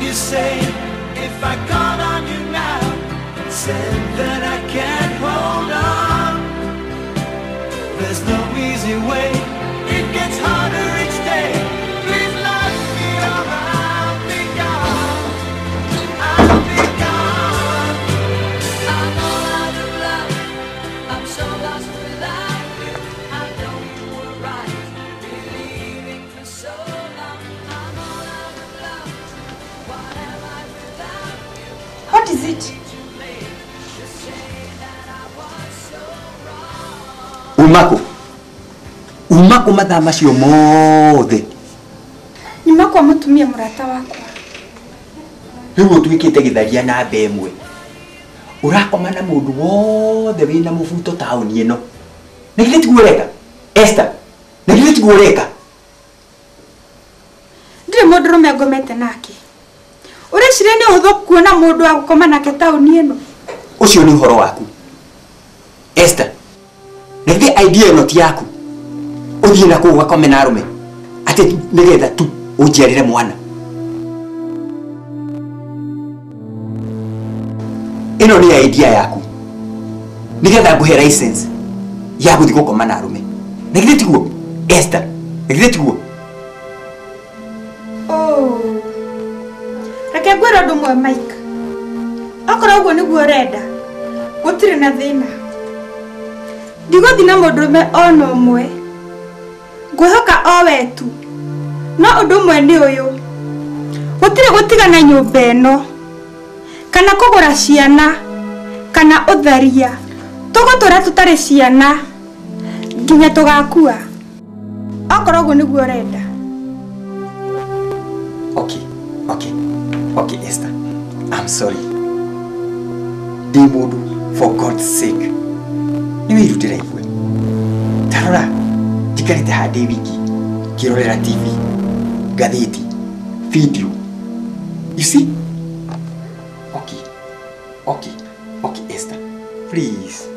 you say if I called on you now and said that I can't hold on? There's no easy way, it gets harder each day. Please love me or I'll be gone. I'll be gone. I'm all out of love. I'm so lost without you. I know you were right, believing for so long. I'm all out of love. What am I without you? What is it? Too late to say that I was so wrong. Umako umako mathaa macio mothe. Nyuma kwa mutumia murata wakwa. Rĩu ũtuĩkĩte gĩtharia namba ĩmwe. Ũrakoma na mũndũ wothe wĩna mũbuto taũni ĩno. Na githĩ tiguo ũreka Esther? Na githĩ tiguo ũreka? Ndirĩ mũndũrũme ngomete nake. Ũreciria nĩ ũhũthũ kuona mũndũ wa gũkoma nake taũni ĩno? Ũcio nĩ ũhoro waku Esther. Na githĩ idea ĩno ti yaku? Ũthiĩ na kũu ũgakome na arũme atĩ nĩgetha tu ũnjiarĩre mwana. Ĩno nĩ idea yaku nĩgetha ngũhe license ya gũthiĩ gũkoma na arũme. Na githĩ tiguo Esther? Na githĩ tiguo? Oh. Reke ngwĩre ũndũ ũmwe Mike. Okorwo ũguo nĩguo ũrenda, gũtirĩ na thĩna. Ndigũthiĩ na mũndũrũme ona ũmwe. Ngwĩhoka o we tu. No ũndũ ũmwe nĩ ũyũ. Gũtirĩ gũtigana nyũmba ĩno, kana kũgũra ciana, kana ũtharia. Tũgũtũra tũtarĩ ciana nginya tũgakua. Okorwo ũguo nĩguo ũrenda. Okay, okay, okay, Esther. I'm sorry. Ndĩ mũndũ, for God's sake. Nĩ wĩiru ndĩraigua. Tarora, njikarĩte haha ndĩ wiki ngĩrorera TV, ngathĩti, video. You see? Okay, okay, okay, Esther. Please.